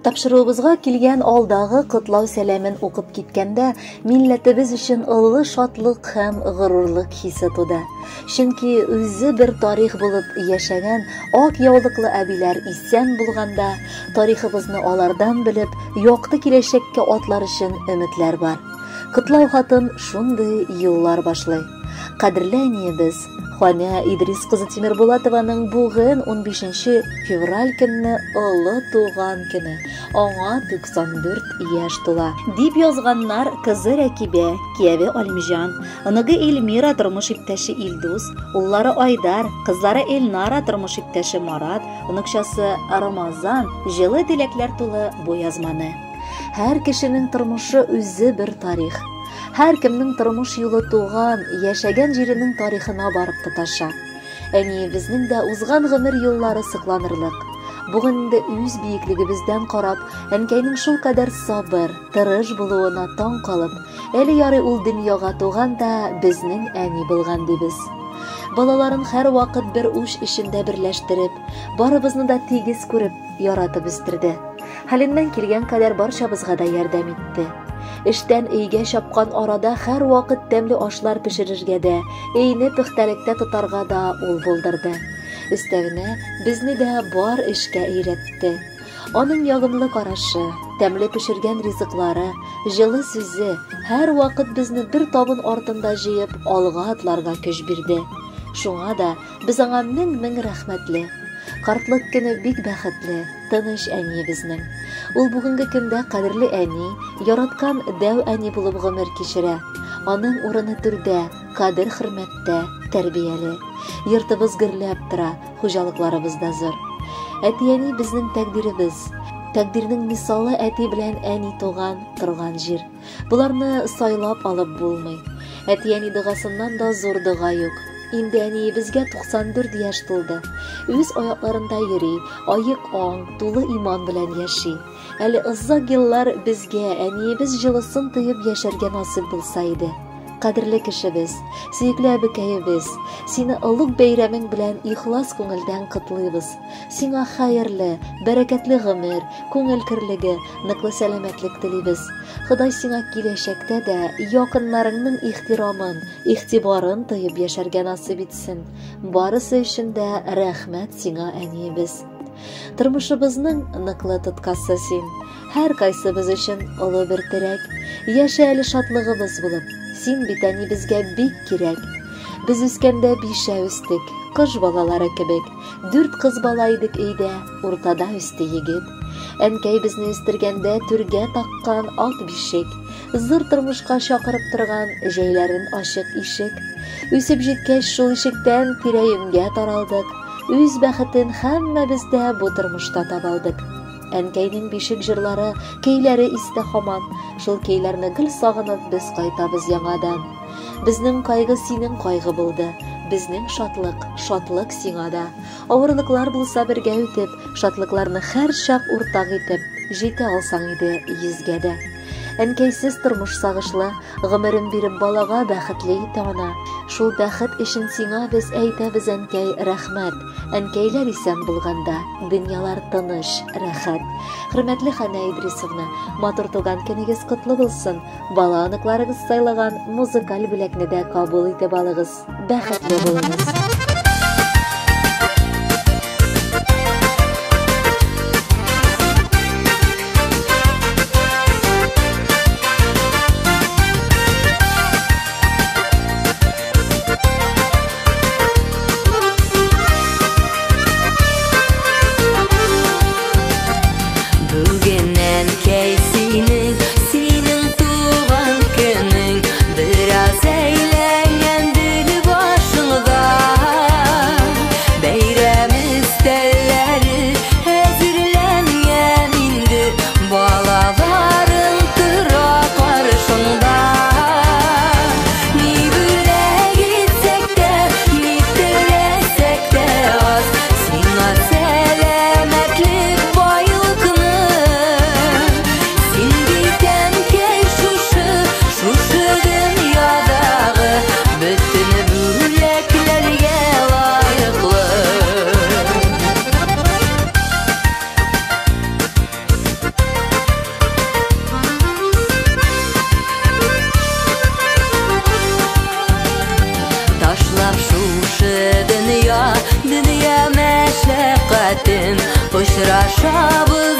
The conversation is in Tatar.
Тапшыруыбызга килгән алдагы котлау сәламен укып киткәндә, милләтебез өчен олы шатлык һәм горурлык хисе туды. Чөнки үзе бер тарих булып яшәгән ак яулыклы әбиләр исән булганда, тарихыбызны алардан белеп, якты киләчәккә атлар өчен өметләр бар. Котлау хатын шундый юллар башлый. Кадерле әниебез, Ханә Идрис кызы Тимербулатованың бүген 15 февраль көнне олы туган көне. Аңа 94 яшь тула. Дип язганнар кызы Рәкибә, кияве Алимҗан, оныгы Эльмира, тормыш иптәше Илдус, уллары Айдар, кызлары Эльнара, тормыш иптәше Марат, оныкчасы Рамазан, җылы теләкләр тулы бу язманы. Һәр кешенең тормышы үзе бер тарих. Һәркемнең тормыш юлы туган, яшәгән җиренең тарихына барып тоташа. Әниебезнең дә узган гомер юллары сокланырлык. Бүген инде үз биеклегебездән карап, әнкәйнең шулкадәр сабыр, тырыш булуына таң калып, әле ярый ул дөньяга туган да безнең әни булган дибез. Балаларын һәрвакыт бер уч эчендә берләштереп, барыбызны да тигез күреп, яратып үстерде. Хәленнән килгән кадәр барчабызга да ярдәм итте. Эштән өйгә чапкан арада һәрвакыт тәмле ашлар пешерергә дә, өйне пөхтәлектә тотарга да ул булдырды. Өстәвенә, безне дә бар эшкә өйрәтте. Аның ягымлы карашы, тәмле пешергән ризыклары, җылы сүзе һәрвакыт безне бер табын артында җыеп, алга атларга көч бирде. Шуңа да без аңа мең-мең рәхмәтле. Картлык көне бик бәхетле, тыныч әниебезнең. Ул бүгенге көндә кадерле әни, яраткан дәү әни булып гомер кичерә. Аның урыны түрдә, кадер-хөрмәттә, тәрбияле. Йортыбыз гөрләп тора, хуҗалыкларыбыз да зур. Әти-әни безнең тәкъдиребез. Тәкъдирнең мисалы әти белән әни туган, торган җир. Боларны сайлап алып булмый. Әти-әни догасыннан да зур дога юк. Инде әниебезгә 94 яшь тулды. Үз аякларында йөри, аек аң, тулы иман белән яши. Әле озак еллар безгә әниебез җылысын тоеп яшәргә насыйп булса иде. Кадерле кешебез, сөекле әбекәебез, сине олуг бәйрәмең белән ихлас күңелдән котлыйбыз. Сиңа хәерле, бәрәкәтле гомер, күңел керлеге, ныклы сәламәтлек телибез. Ходай сиңа киләчәктә дә якыннарыңның ихтирамын, игътибарын тоеп яшәргә насыйп итсен. Барысы өчен дә рәхмәт сиңа, әниебез. Тормышыбызның ныклы тоткасы син. Һәркайсыбыз өчен олы бер терәк. Яшә әле шатлыгыбыз булып. Син бит әни безгә бик кирәк. Без үскәндә бишәү үстек, кош балалары кебек. Дүрт кыз бала идек өйдә, уртада үсте егет. Әнкәй безне үстергәндә түргә таккан ак бишек, зур тормышка чакырып торган җәйләрен ачык ишек. Үсеп җиткәч, шул ишектән тирә-юньгә таралдык. Үз бәхетен һәммәбез дә бу тормышта табалдык. Әнкәйнең бишек җырлары, көйләре истә һаман. Шул көйләрне гел сагынып без кайтабыз яңадан. Безнең кайгы синең кайгы булды, безнең шатлык, шатлык сиңа да. Авырлыклар булса бергә үтеп, шатлыкларны һәрчак уртак итеп, җитә алсаң иде йөзгә дә. Әнкәйсез тормыш сагышлы, гомерен биреп балага бәхетле итә ана. Шул бәхет өчен сиңа без әйтәбез, әнкәй, рәхмәт. Әнкәйләр исән булганда, дөньялар тыныч, рәхәт. Хөрмәтле Хәнә Идрисовна, матур туган көнегез котлы булсын. Бала оныкларыгыз сайлаган музыкаль бүләкне дә кабул итеп алыгыз. Бәхетле булыгыз. Бүген әнкәй синең, синең туган көнең, бераз әйләнгәндер башыңда. Очрашабыз.